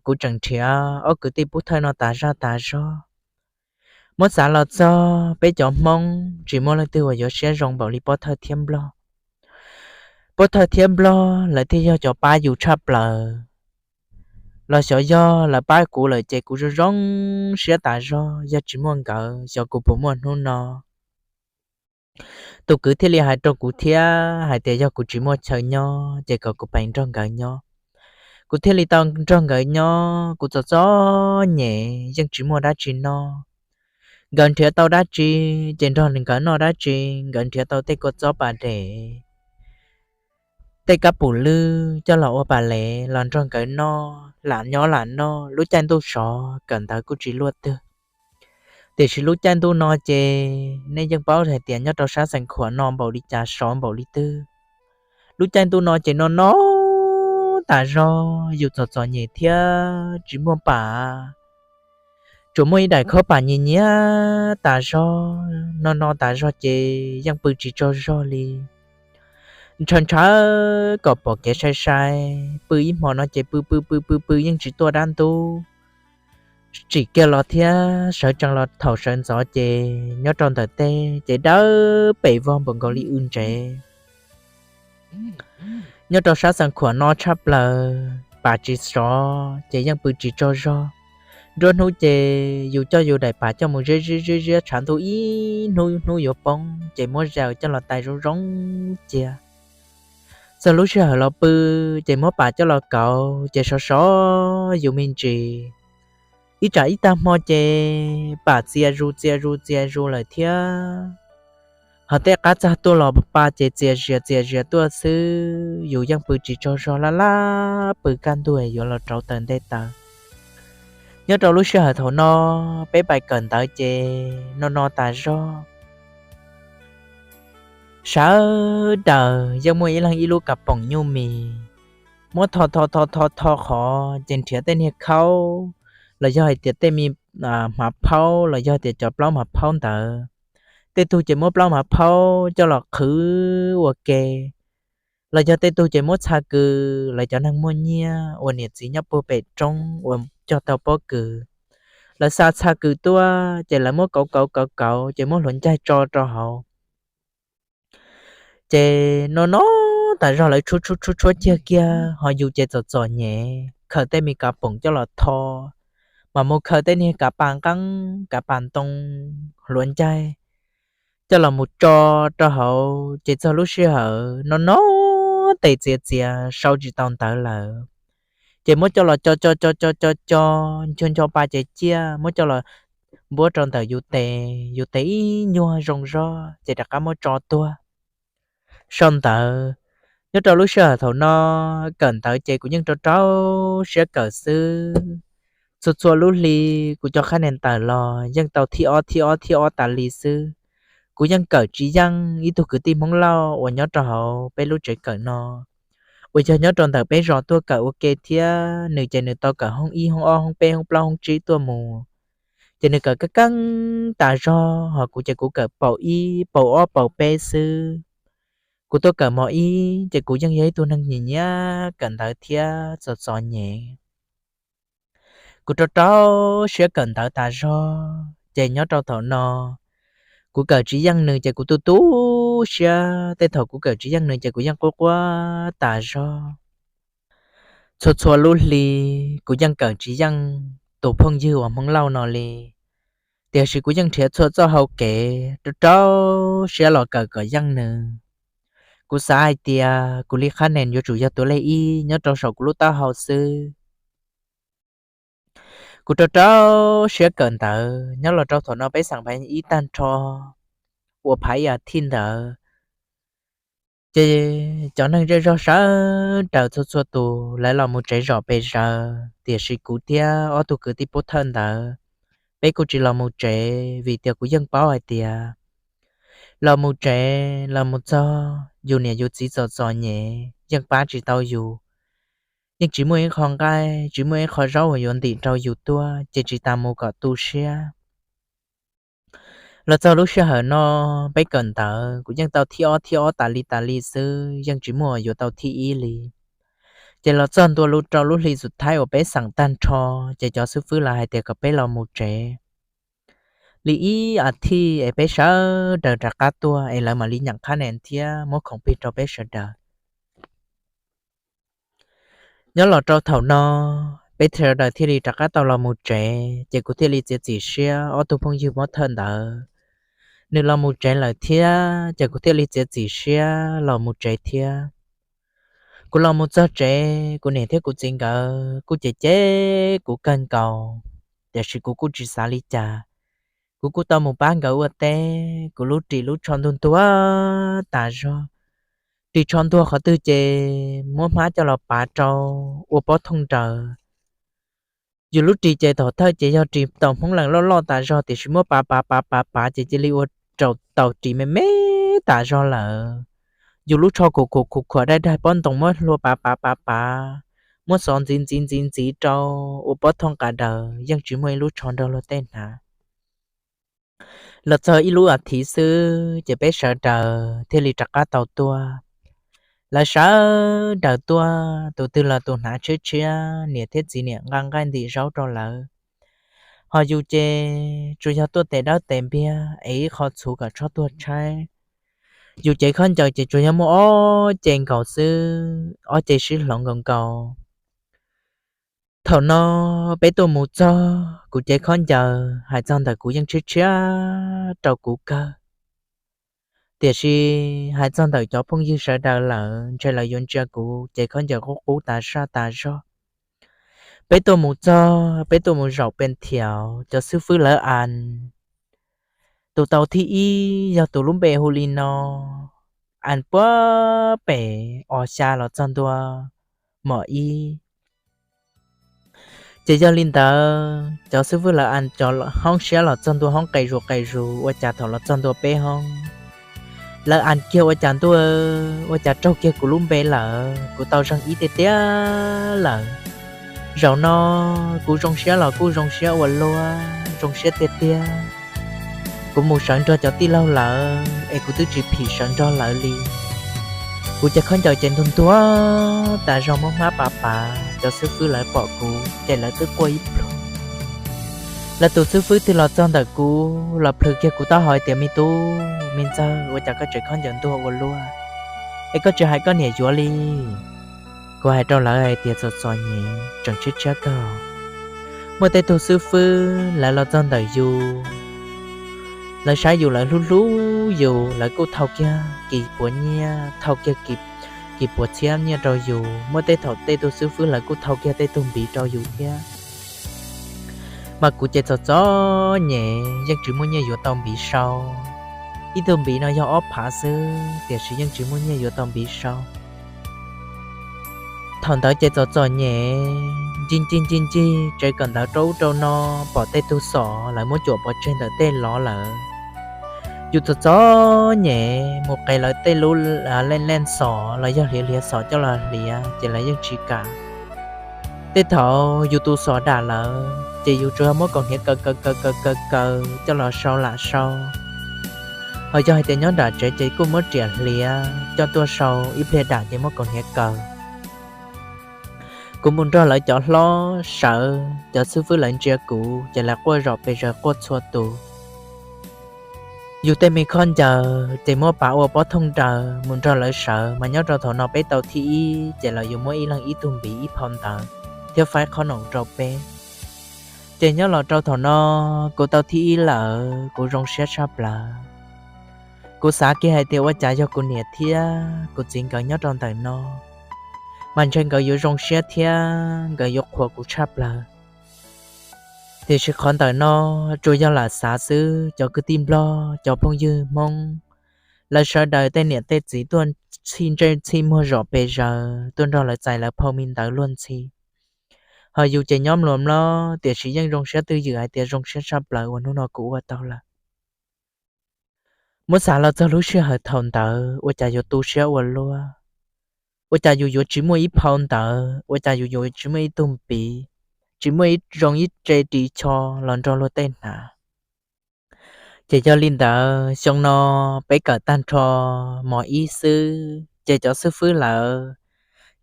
kuv tseem nrhiav ob kwv tij pub thawj no tas zaj tas zog. Muab xav los txog peb cov Hmoob tsis muaj leej twg uas yuav siab zoo npaum li Pob Thawj thiab Nplog. Pob Thawj thiab Nplog lawv thiaj yog cov pab yus tshaj plaws. Los xyov yog lawv pab kuv lawm ces kuv zoo zoo siab tas zog, yog tsis muaj nkawd xyov kuv puas muaj hnub no. Tus kwv thiaj li hais rau kuv thiab hais tias yog kuv tsis muaj chaw nyob ces kom kuv pais nrog nkawd nyob. Kuv thiaj li tau nrog nkawd nyob, kuv txom txom nyem yeej tsis muaj dab tsi noj. Nkawd nrhiav tau dab tsi ces nrog nkawd noj dab tsi, nkawd nrhiav tau tej kua txob pas dev, tej kab pum lwj coj los ua pas dev los nrog nkawd noj, lam nyob lam noj. Lub caij ntuj sov kawm ntawv kuj tsis luaj twg. Tiam sis lub caij ntuj no ces nej yeej paub hais tias nyob rau sab Xeev Khuam no npaum li cas sov npaum li twg. Lub caij ntuj no ces no no tas zog, yus txom txom nyem thiab tsis muaj pam. Tsuas muaj ib daim khob pam nyias nyias tas zog, no no tas zog ces yeej pw tsis tsaug zog li. Ntshaw ntshaw kom pom kev sai sai, pw ib hmo no ces pw pw pw pw pw yeej tsis tuaj dab ntub. Tsim kiag los thiab sawv tsees los thaum sawv ntxov ces nyob rau ntawm teb ces dawb pes vog npaum nkaus li w ntsev. Nyob rau sab Xeev Khuam no tshaj plaws, pam tsis sov ces yeej pw tsis tsaug zog. Nruab hnub ces yus coj yus daim pam coj mus ziab ziab ziab ziab tshav ntuj ib hnub hnub yuav poob ces muab zaws coj los tais zoo zoo cia. Txog lub sij hawm los pw ces muab pam coj los kauv ces sov sov yus me ntsis. Ib tsam ib tag hmo ces pam txias zus txias zus txias zus lawm thiab. Ho tej qab txag tuaj los pa ces txias zias txias zias tuaj xwb, yus yeej pw tsis tsaug zog laj laj pw kaj ntug yuav los rauv taws ntej taws. Nyob rau lub sij hawm thaum no peb pais kawm ntawv ces no no tas zog. Sawv daws yeej muaj ib leeg ib lub kav poom nyuj mis, muab tho tho tho tho tho qhov ces nrhiav tej niag khaub, los yog hais tias tej me hmav phaub los yog tias cov plaub hmav phaub ntawd. Tej tug ces muab plaub hmav phaub coj los qhwv ua ke, los yog tej tug ces muab txha kws, lawv cov neeg muaj nyiaj uas niam txiv nyob puag pem roob uas cog tau pob kws, lawv xa txha kws tuaj ces lawv muab kauv kauv kauv kauv ces muab hluav ncaig tso rau hauv. Ces no no tas zog lawv tshuab tshuab tshuab tshuab ciag kiag, ho yus ces txom txom nyem khaws tej me kav poom coj los tho, mas mus khaws tej niag kav pas nqeeb kav pas ntoo hluav ncaig coj los mus tso rau hauv. Ces txog lub sij hawm no no tes txias txias sau tsis tau ntawv lawm, ces muab coj los co co co co co co, ncho ncho pa ces ciaj muab coj los npuab rau ntawm yus tes, yus tes ib nyuag zoo zog ces rov qab muab tso tuag. Sau ntawv. Nyob rau lub sij hawm thaum no kawm ntawv ces kuv yeej rau rau siab kawm xwb. Txhua txhua lub hli kuv cov qhab nees tawm los yeej tau thib ob thib ob thib ob tas li xwb. Kuv yeej kawm tsis yeej ib tug kwv tij Hmoob Lauj uas nyob rau hauv peb lub tsev kawm no, uas yog nyob rau ntawm peb zos tuaj kawm ua ke thiab. Nws ces nws tau kawm hoob ib hoob ob hoob peb hoob plaub hoob tsib tuaj mus, ces nws kawm keeb keeb tas zog, ho kuv ces kuv kawm paus ib paus ob paus peb xwb. Kuv tuaj kawm mos ib ces kuv yeej yog ib tug neeg nyiam nyiam kawm ntawv thiab txom txom nyem. Kuv rau rau siab kawm ntawv tas zog, ces nyob rau thaum no kuv kawm tsis yeej nws ces kuv tu tu siab. Tej thaum kuv kawm tsis yeej nws ces kuv yeej quaj quaj tas zog. Txhua txhua lub hli kuv yeej kawm tsis yeej tus phooj ywg uas Hmoob Lauj no li, tiam sis kuv yeej nrhiav txhua txoj hau kev rau rau siab los kawm kom yeej nws. Kuv xav hais tias kuv li qhab nees yuav tsum yog tus lej ib nyob rau saum kuv lub taub hau xwb. Kuv rau rau siab kawm ntawv nyob los rau thaum no peb xeem phav ib tag nrho uas phav ib as thiv ntawd, ces cov neeg zej zog sawv daws txhua txhua tus lawv los mus tsev zom pes zaws, tiam sis kuv thiab ob tug kwv tij pub thawj ntawd, peb kuj tsis los mus tsev vim tias kuv yeej paub hais tias los mus tsev los mus txog yus niam yus txiv txom txom nyem yeej pab tsis tau yus. Yeej tsis muaj ib qho nqaij tsis muaj ib qho zaub uas yuav ntim rau yus tuaj, ces tsis tas mus kom tu siab. Los txog lub sij hawm no peb kawm ntawv kuv yeej tau thib ob thib ob tas li tas li xwb, yeej tsis muaj uas yuav tau thib ib li. Ces los txog ntua rau lub hli xub thawj uas peb xeem tag nrho, ces cov xib fwb lawv hais tias kom peb los mus tsev. li ib as thiv es peb sawv daws rov qab tuaj es lawv mam li nyeem qhab nees thiab muab khoom plig rau peb sawv daws. Nyob los rau thaum no, peb sawv daws thiaj li rov qab tau los mus tsev, ces kuv thiaj li txiav txim siab, ob tug phooj ywg muab thawj ntawd nws los mus tsev lawm thiab, ces kuv thiaj li txiav txim siab los mus tsev thiab. Kuv los mus txog tsev, kuv niam thiab kuv txiv nkawd kuj cem cem kuv kawg nkaus, tiam sis kuv kuj tsis xav li cas. Kuv kuj tau mus pab nkawd ua teb, kuv lub ris lub tsho ntuag ntuag tas zog. Ris tsho ntuag qhov twg ces muab hmab coj los pav rau ua pob thooj raws. Yus lub ris ces thaum thawj ces yog ris tau hmoob lees loj loj tas zog, tiam sis muab pav pav pav pav pav ces cia li ua rau tau ris me me tas zog lawm. Yus lub tsho khuam khuam khuam khuam daig daig pob ntoos muab hlua pav pav pav pav, muab xov ntxiv ntxiv ntxiv ntxiv rau ua pob thooj qas daws yeej tsis muaj ib lub tsho nrog luag tej hnav. Los txog ib lub as thiv xwb ces peb sawv daws thiaj li rov qab tau tuaj. Lawv sawv daws tuaj, tus twg los tus hnav tshiab tshiab, niam thiab txiv niam nqa nqaij ntim zaub rau lawv. Ho yus ces tsuas yog tuaj tes dawb tes npiag es ib qho txhuv kom tshob tuag tshaib. Yus cev khaub ncaws ces tsuas yog muaj ob ce nkaus xwb, ob ce sib hloov nkaus nkaus. Thaum no peb tuaj mus txog, kuv cev khaub ncaws hais txog ntawm kuv yeej tshiab tshiab rau kuv kawg. Tiam sis hais txog ntawm cov phooj ywg sawv daws lawm ntshe lawv yuav ntsia kuv cev khaub ncaws qub qub tas saj tas zog. Peb tuaj mus txog, peb tuaj mus zaum pes thiav cov xib fwb lawv as. Tus tau thib ib yog tus lub npe hu li no, as puag pem os xya los txog ntua mom ib. Ces yog li ntawd cov xib fwb lawv as cov hoob siab los txog ntua hoob qes zus qes zus, ua cas thaum los txog ntua peb hoob, lawv as kiag ua cas ntuj, ua cas raug kiag kuv lub npe lawm, kuv tau zeeg ib tiag tiag lawm. Zaum no kuv zoo siab los kuj zoo siab ua luaj, zoo siab tiag tiag. Kuv mus sawv nrog cov tij laug lawm es kuv twb tsis phim sawv nrog lawv li. Kuv cev khaub ncaws ces ntuag ntuag tas zog, muab hmab pav pav, cov xib fwb lawv pom kuv ces lawv twb quaj ib pluag. Lawv tus xib fwb twg los txog ntawm kuv los plhws kiag kuv taub hau hais tias, me tub, me ntxawg, ua cas koj cev khaub ncaws ntuag ua luaj, es koj tsis hais koj niam yuav li? Kuv hais rau lawv hais tias, txom txom nyem, tseem tshiab tshiab kawg. Muaj tej tug xib fwb lawv los txog ntawm yus, lawv saib yus lawv hlub hlub yus, lawv kuj thau kiag kis puav nyiaj, thau kiag kis puav txhiab nyiaj rau yus. Muaj tej thaum tej tug xib fwb lawv kuj thau kiag tej tug npiv rau yus thiab. Mas kuv ces txom txom nyem, yeej tsis muaj nyiaj yuav tau npiv sau. Ib tug npiv no yog ob phav xwb, tiam sis yeej tsis muaj nyiaj yuav tau npiv sau. Thaum ntawd ces txom txom nyem, ncig ncig ncig ncig tsev kawm ntawv rau ub rau no, pom tej tug xom lawv muab cuam pov tseg ntawm tej lov lawm. Yus txom txom nyem mus qev lawv tej lub leej leej xom los yog hliav hliav xom coj los hliav ces lawv yeej tsis kam. Tej thaum yus tus xom dam lawm ces yus tsuas muab kaus hniav kaws kaws kaws kaws kaws kaws coj los sau lam sau. Ho yog hais tias nyob nram tsev ces kuj muab riam hliav coj tuaj sau, ib pliag dam ces muab kaus hniav kaws. Kuv mus nrog lawv cov hlob sawv, cov xib fwb lawv ntsia kuv ces lawv quaj zom pes zaws quaj txhua tus. Yus tej me khaub ncaws ces muab pav ua pob thooj daws mus nrog lawv sawv, mas nyob rau thaum no peb tau thib ib ces lawv yuav muab ib leeg ib tug npiv ib phau ntawv thiab faib qhob noom rau peb. Ces nyob los rau thaum no kuv tau thib ib lawm, kuv zoo siab tshaj plaws. Kuv xav kiag hais tias ua cas yog kuv niam thiab kuv txiv nkawd nyob rau ntawm no, mas ntshe nkawd yuav zoo siab thiab nkawd yuav qhuas kuv tshaj plaws. Tiam sis qhov ntawm no tsuas yog lam xav xwb, cov kwv tij Nplog, cov phooj ywg Hmoob, lawv sawv daws tej niam tej txiv tuaj txhij ntsej txhij muag zom pes zaws tuaj nrog lawv txais lawv phau me ntawv luag ntxhi. Ho yus ces nyob mluas mlob, tiam sis yeej zoo siab twj ywm hais tias zoo siab tshaj plaws uas hnub no kuv ua tau lawm. Muab xav los txog lub sij hawm thaum ntawd ua cas yuav tu siab ua luaj, ua cas yus yuav tsis muaj ib phau ntawv, ua cas yus yuav tsis muaj ib tug npiv, tsis muaj ib zoo ib tse ris tsho los nrog luag tej hnav. Ces yog li ntawd xyoo no peb kawm tag nrho mos ib xwb ces cov xib fwb lawv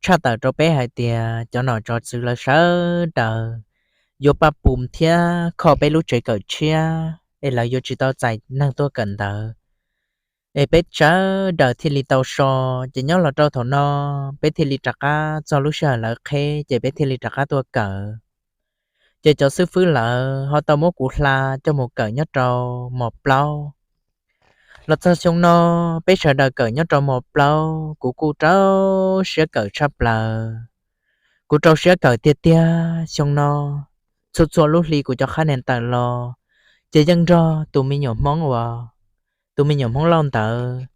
tshaj tawm rau peb hais tias cov nom tsov txwv lawv sawv daws yuav paj pum thiab kho peb lub tsev kawm tshiab. es lawv yuav tsis tau txais neeg tuaj kawm ntawv. Es peb sawv daws thiaj li tau so, ces nyob los rau thaum no peb thiaj li rov qab txog lub sij hawm lawv qheb, ces peb thiaj li rov qab tuaj kawm. Ces cov xib fwb lawv ho tau muab kuv hla coj mus kawm nyob rau mos plaub. Los txog xyoo no, peb sawv daws kawm nyob rau mos plaub, kuv kuj rau siab kawm tshaj plaws. Kuv rau siab kawm tiag tiag xyoo no. Txhua txhua lub hli kuv cov qhab nees tawm los, ces yeej nrog tus me nyuam Hmoob uas, tus me nyuam Hmoob Lauj ntawd,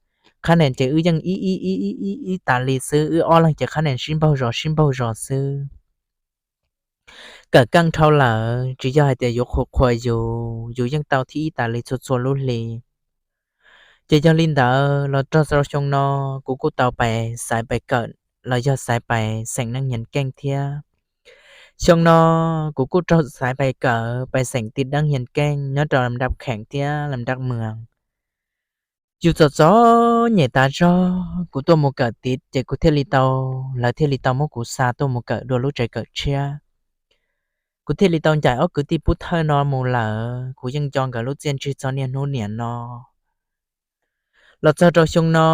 qhab nees ces wb yeej ib ib ib ib ib ib tas li xwb, wb ob leeg ces qhab nees sib npaug zos sib npaug zos xwb. Kawm keej dhau lawm, tsis yog hais tias yuav qhuas qhuas yus, yus yeej tau thib ib tas li txhua txhua lub hli. Ces yog li ntawd los rau xyoo no, kuv kuj tau pais xaiv pais kawm los yog xaiv pais xeem Neeb Hias Keej thiab. Xyoo no kuv kuj raug xaiv pais kawm pais xeem Tim Deeb Hias Keej nyob rau Lam Daj Kheem thiab Lam Daj Mwas. Yus txom txom nyem tas zog, kuv tuaj mus kawm tid ces kuv thiaj li tau, lawv thiaj li tau muab kuv xa tuaj mus kawm dua lub tsev kawm tshiab. Kuv thiaj li tau ncaim ob kwv tij Pub Thawj no mus lawm, kuv yeej nco nkawd lub txiaj ntsig txog niaj hnub niam no. Los txog rau xyoo no,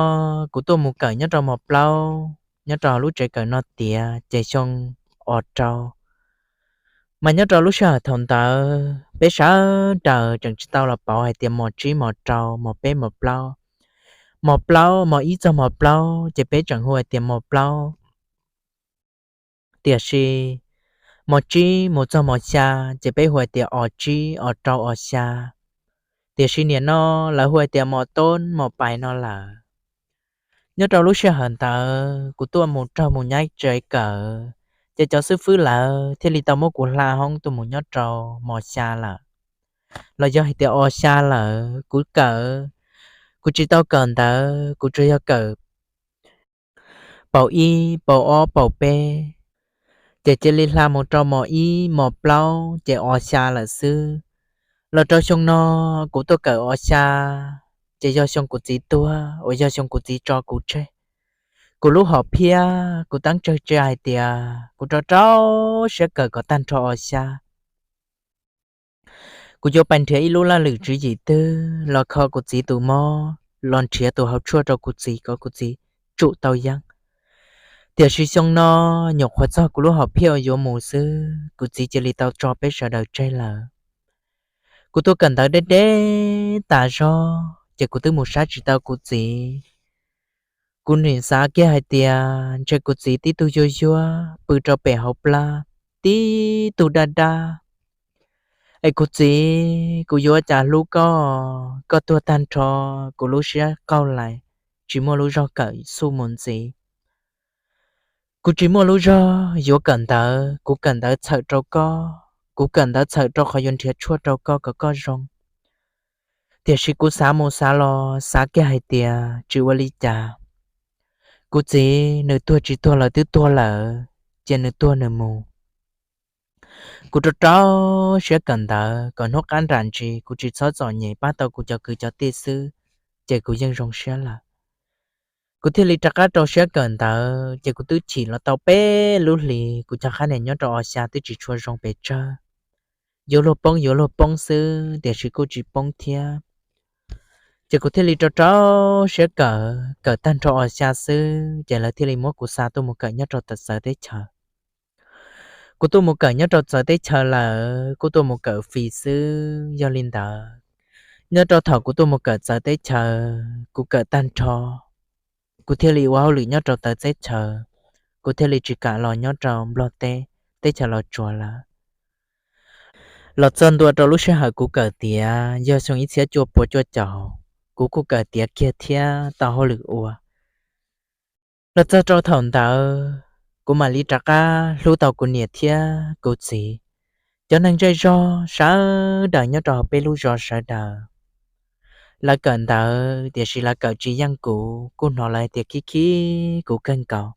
kuv tuaj mus kawm nyob rau mos plaub, nyob rau lub tsev kawm no tiav ces xyoo os rau. Mas nyob rau lub sij hawm thaum ntawd peb sawv daws tseem tsis tau los pauv hais tias mos tsib mos rau mos peb mos plaub, mos plaub mos ib txog mos plaub ces peb tseem hu hais tias mos plaub. Tiam sis mos tsib mus txog mos xya ces peb hu hais tias os tsib os rau os xya. Tiam sis niam no lawv hu hais tias mos toob mos pais no lawm. Nyob rau lub sij hawm ntawd kuv tuaj mus raug mus nyaib tsev kawm, ces cov xib fwb lawv thiaj li tau muab kuv hla hoob tuaj mus nyob rau mos xya lawm, los yog hais tias os xya lawm. Kuv kawm, kuv tsis tau kawm ntawv, kuv tsuas yog kawm paus ib paus ob paus peb, ces cia li hla mus rau mos ib mos plaub ces os xya lawm xwb. Los rau xyoo no kuv tuaj kawm os xya, ces yog xyoo kuv txiv tuag uas yog xyoo kuv txiv tso kuv tseg. Kuv lub hom phiaj kuv teeb tsawg tseg hais tias kuv rau rau siab kawm kom tag nrho os xya. Kuv yuav pais nrhiav ib lub laj lwm tswv yim twg los kho kuv txiv tus mob, los nrhiav tus hauv tshuaj rau kuv txiv kom kuv txiv tsum tau yeeb. Tiam sis xyoo no nyuam qhuav txog kuv lub hom phiaj uas yuav mus xwb, kuv txiv cia li tau tso peb sawv daws tseg lawm. Kuv tuaj kawm ntawv deb deb tas zog ces kuv twb mus saib tsis tau kuv txiv. Kuv nim xav kiag hais tias ntshe kuv txiv tib tug yuag yuag pw rau pem hauv plab, tib tug daj daj. Es kuv txiv, kuv yuav ua cas hlub koj, koj tuag tag nrho, kuv lub siab qaug lais, tsis muaj lub zog kawm xub mus ntxiv. Kuv tsis muaj lub zog yuav kawm ntawv, kuv kawm ntawv txhawm rau koj, kuv kawm ntawv txhawm rau qhov yuav nrhiav tshuaj rau koj kom koj zoo. Tiam sis kuv xav mus xav los xav kiag hais tias tsis ua li cas, kuv txiv nws tuag tsis tuag los twb tuag lawm, cia nws tuag nws mus. Kuv rau rau siab kawm ntawv kom hnub qab nram ntsis kuv tsis txhob txom nyem, pab tau kuv cov kwv cov tij xwb ces kuv yeej zoo siab lawm. Kuv thiaj li rov qab rau siab kawm ntawv, ces kuv twb chim los tau peb lub hlis, kuv cov qhab nis nyob rau os xya twb tsis tshua zoo pes tsawg. Yuav luag poob yuav luag poob xwb, tiam sis kuj tsis poob thiab. Ces kuv thiaj li rau rau siab kawm, kawm tag nrho os xya xwb ces lawv thiaj li muab kuv xa tuaj mus kawm nyob rau txawv teb chaws. Kuv tuaj mus kawm nyob rau txawv teb chaws lawm, kuj tuaj mus kawm fis xwb. Yog li ntawd, nyob rau thaum kuv tuaj mus kawm txawv teb chaws, kuv kawm tag nrho, kuv thiaj li ua hauj lwm nyob rau txawv teb chaws, kuv thiaj li tsis kam los nyob rau Nplog teb, teb chaws Los Tsuas lawm. Los txog ntua rau lub sij hawm kuv kawm tiav yog xyoo ib txhiab cuaj puas cuaj caum, kuv kuj kawm tiav kiag thiab tau hauj lwm ua. Los txog rau thaum ntawd, kuv mam li rov qab hlub tau kuv niam thiab kuv txiv, cov neeg zej zog sawv daws nyob rau hauv peb lub zos sawv daws. Lawv kawm ntawv tiam sis lawv kawm tsis yeej kuv, kuj hnov lawv hais tias khib khib kuv kawg nkaus.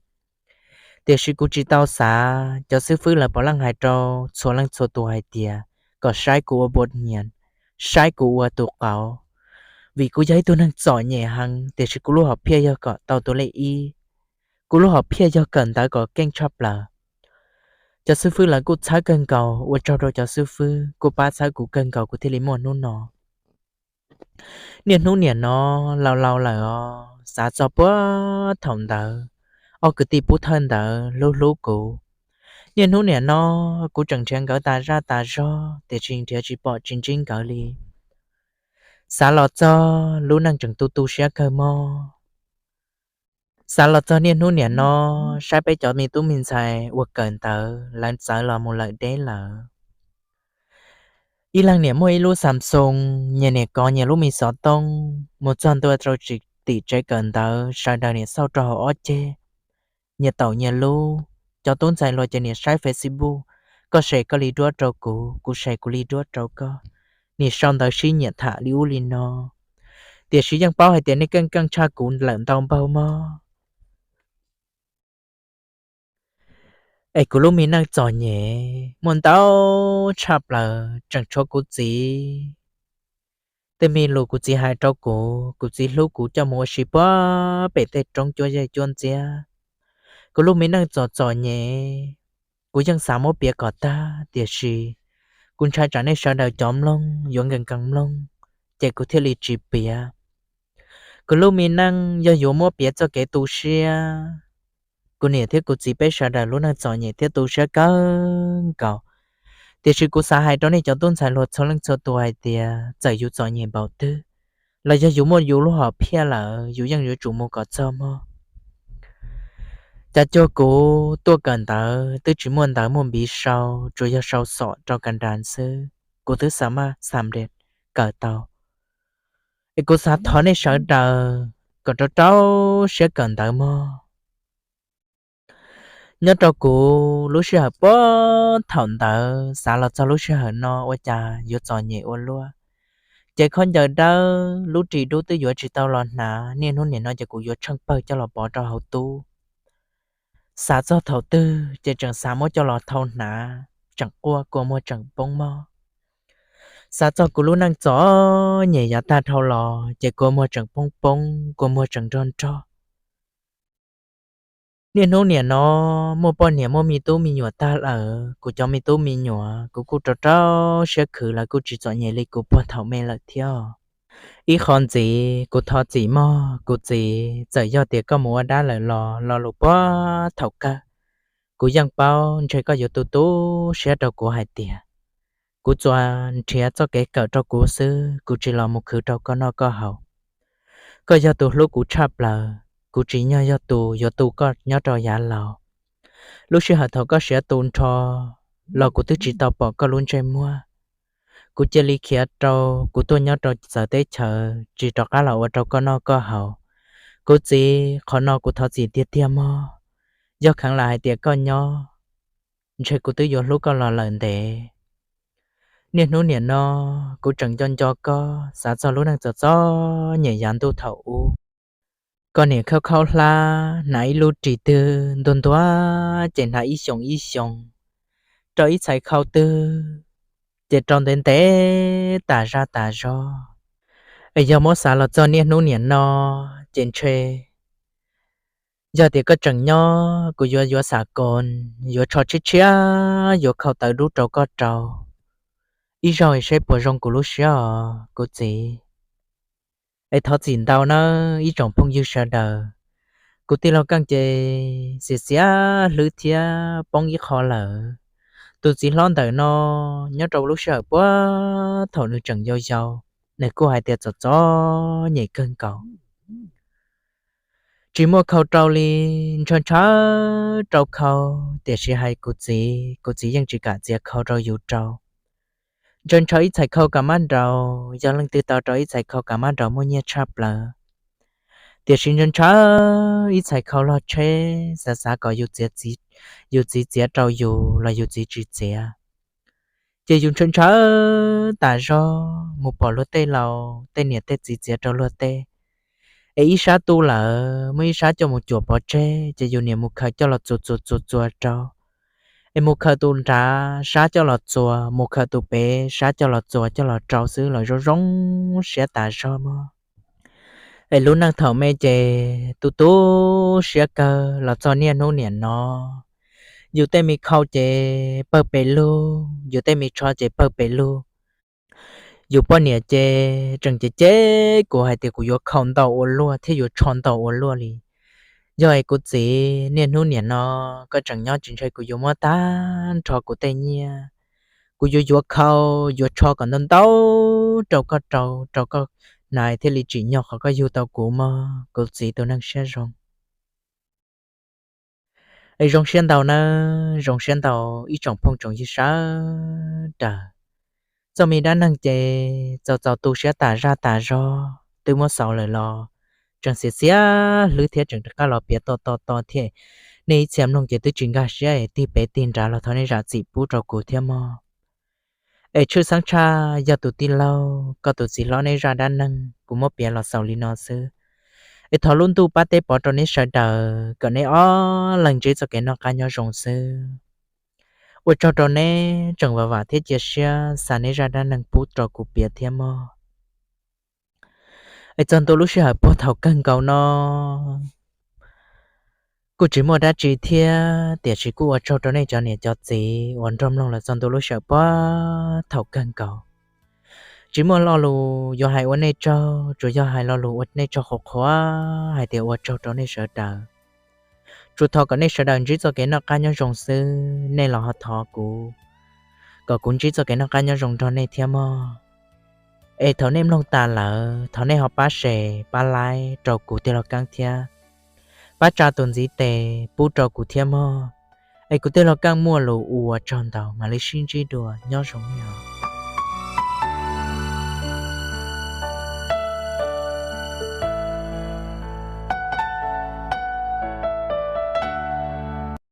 Tiam sis kuv tsis tau xav, cov xib fwb lawv puav leej hais rau txhua leej txhua tus hais tias kom saib kuv ua npua nyias, saib kuv ua tus qauv, vim kuv yog ib tug neeg txom nyem heev, tiam sis kuv lub hom phiaj yog kom tau tus lej ib, kuv lub hom phiaj yog kawm ntawv kom keej tshaj plaws. Cov xib fwb lawv kuj txhawb kawg nkaus, ua tsaug rau cov xib fwb kuj pab txhawb kuv kawg nkaus kuv thiaj li muaj hnub no. Niaj hnub niam no laus laus lawm os, xav txog puag thaum ntawd ob kwv tij pub thawj ntawd hlub hlub kuv. Niaj hnub niam no kuv tseem nrhiav nkawd tas zaj tas zog tiam sis nrhiav tsis pom tsis ntsib nkawd li. Xav los txog lub neej tseem tu tu siab kawg mog. Xav los txog niaj hnub niam no, saib peb cov me tub me ntxhais uas kawm ntawv lawv txawv los mus lawm deb lawm. Ib leeg niam muaj ib lub Samsung, nyias niam kov nyias lub me xov tooj mus txog ntua rau tim tsev kawm ntawv, sawv daws niam xauj rau hauv ob ceg, nyias taum nyias lub. Cov tub ntxhais hluas ces niam saib Facebook, koj share koj li duab rau kuv, kuv share kuv li duab rau koj, niam sau ntawv sib nyiam tham li ub li no. Tiam sis yeej paub hais tias nej keej keej tshaj kuv lawm ntau npaug mog. Es kuv lub me neej txom nyem muaj ntau tshaj plaws, tseem tshuav kuv txiv tej me lus kuv txiv hais rau kuv, kuv txiv hlub kuv coj mus ua si puag pem tej roob cuab yej cuab ntxiab. Kuv lub me neej txom txom nyem, kuv yeej xav muab piav kom tag tiam sis kuv ntshai tsam nej sawv daws cov mloog yuav nkees nkees mloog, ces kuv thiaj li tsis piav. Kuv lub me neej yog yuav muab piav txoj kev tu siab. Kuv niam thiab kuv txiv peb sawv daws lub neej txom nyem thiab tu siab kawg nkaus. Tiam sis kuv xav hais rau nej cov tub ntxhais hluas txhua leej txhua tus hais tias txawm yus txom nyem npaum twg, los yog yus muaj yus lub hom phiaj lawm yus yeej yuav tsum mus kom txog mog. Cas cuag kuv tuaj kawm ntawv twb tsis muaj ntawv muaj npiv sau, tsuas yog sau xom rau kas das xwb, kuv twb xa maj xam de kawm tau. Es kuv xav thov nej sawv daws kom rau rau siab kawm ntawv mog. Nyob rau kuv lub sij hawm puag thaum ntawd xav los txog lub sij hawm no ua cas yuav txom nyem ua luaj. Ces khaub ncaws dawb lub ris dub twb yuav tsis tau los hnav, niaj hnub nim no ces kuv yuav tsheej pawg coj los pov rau hauv tub. Xav txog thaum twg ces tseem xav muab coj los thau hnav, tseem quaj kua muag tseem poob mog. Xav txog kuv lub neej txom nyem yav tag dhau los ces kua muag tseem poob poob, kua muag tseem nrog nrog. Niaj hnub nim no muaj poj niam muaj me tub me nyuam tag lawm, kuv cov me tub me nyuam kuv kuj rau rau siab khwv lawv kuj tsis txom nyem li kuv puag thaum me lawm thiab. Ib qho ntxiv kuv thov txim mog kuv txiv, txawm yog tias koj mus ua dab lawm los lo lus puag thaum kawg, kuv yeej paub ntshe koj yuav tu tu siab rau kuv hais tias kuv tsuas nrhiav txoj kev kawm rau kuv xwb, kuv tsis los mus khwv rau koj noj koj haus. Koj yog tus hlub kuv tshaj plaws, kuv tsim nyog yog tus yuav tu koj nyob rau yav laus. Lub sij hawm thaum koj siav tu nrho los kuv twb tsis tau pom koj lub ntsej muag. Kuv cia li khiav rau, kuv tuaj nyob rau txawv teb chaws tsis rov qab los ua rau koj noj koj haus. Kuv txiv, qhov no kuv thov txim tiag tiag mog. Yog kheev lam hais tias koj nyob, ntshe kuv twb yuav hlub koj los lawm ntev. Niaj hnub nim no kuv tseem nco nco koj, xav txog lub neej txom txom nyem yav ntuj thaum ub. Koj niam khaub khaub hlab, hnav ib lub ris twg ntuag ntuag ces hnav ib xyoos ib xyoos, rau ib txhais khau twg ces rau ntev ntev tas zaj tas zog. Es yog muab xav los txog niaj hnub nim no ces ntshe yog tias koj tseem nyob kuv yuav yuav xam koos, yuav tsho tshiab tshiab, yuav khau tawv dub rau koj rau ib zaug seb puas zoo kuv lub siab os kuv txiv. Es thov txim ntau nawb ib tsoom phooj ywg sawv daws. Kuv tij laug Keej ces xiam xiam hlwb thiab poob ib qho lawm. Tus txiv hlob ntawm no nyob rau lub sij hawm puag thaum nws tseem yau yau, nws kuj hais tias txom txom nyem kawg nkaus, tsis muaj khau rau li, ntshaw ntshaw rau khau, tiam sis hais kuv txiv, kuv txiv yeej tsis kam txiav khau rau yus rau. Ntshaw ntshaw ib txhais khau kam mab nraud, yog leej twg tau rau ib txhais khau kam mab nraud muaj nyiaj tshaj plaws. Tiam sis ntshaw ntshaw ib txhais khau log tsheb, xav xav kom yus txiv, yus txiv txiav rau yus los yus txiv tsis txiav. Ces yus ntshaw ntshaw tas zog mus pom luag tej laus tej niam tej txiv txiav rau luag tej, es ib sab tu lawm muaj ib sab coj mus cuam pov tseg, ces yus niam mus khaws coj los txuas txuas txuas txuas rau. Es mus khaws tus nrad sab coj los txuas, mus khaws tus pem sab coj los txuas coj los rau xwb los zoo zoo siab tas zog mog. Es lub neej thaum me ces tu tu siab kawg los txog niaj hnub niam no. Yus tej me khau ces pawg pes lug, yus tej me tsho ces pawg pes lug. Yus poj niam ces tseem cem cem kuv hais tias kuv yuav khau ntau ua luaj thiab yuav tsho ntau ua luaj li. Yog es kuv txiv niaj hnub nim no koj tseem nyob tsis ntshe kuv yuav muab tag nrho kuv tej nyiaj, kuv yuav yuav khau yuav tsho kom ntau ntau rau koj rau, rau koj hnav thiaj li tsim nyog qhov koj yug tau kuv mog kuv txiv tus neeg siab zoo. Es zoo siab ntau nawb, zoo siab ntau ib tsoom phooj tsoom ywg sawv daws. Txoj me dab neeg ces txaus txaus tu siab tas zaj tas zog twb muab xaus lawm los tseem xiav xiav hlwb thiab tseem rov qab los piav to to to thiab. Nej ib txhia mloog ces twb tsis nkag siab es tig pem tig nrad los thov nej zam txim pub rau kuv thiab mog. Es tshwj xeeb tshaj yog tus tij laug koj tus txiv hlob neb zaj dab neeg kuv muab piav los xaus li no xwb. Es thov lub ntuj pab teb pov rau neb sawv daws kom neb ob leeg ntsib txoj kev noj qab nyob zoo xwb. Ua tsaug rau neb tseem vam vam thiab cia siab xa neb zaj dab neeg pub rau kuv piav thiab mog. Es txog ntua lub sij hawm puag thaum kawg nkaus no kuj tsis muaj dab tsi thiab, tiam sis kuj ua tsaug rau nej cov niam cov txiv uas nrog mloog los txog ntua lub sij hawm puag thaum kawg nkaus. Tsis muaj lo lus yuav hais ua nej tsaug, tsuas yog hais lo lus ua nej tsaug qhuav qhuav hais tias ua tsaug rau nej sawv daws. Tsuas thov kom nej sawv daws ntsib txoj kev noj qab nyob zoo xwb, nej los ho thov kuv kom kuv ntsib txoj kev noj qab nyob zoo nrog nej thiab mog. Es thaum nej mloog tas lawm thov nej ho pab share pab like rau kuv tij laug Keeb thiab, pab tsa tus ntxiv tes pub rau kuv thiab mog. Es kuv tij laug Keeb muaj lus ua tsaug ntau, mam li sib ntsib dua, nyob zoo nej os.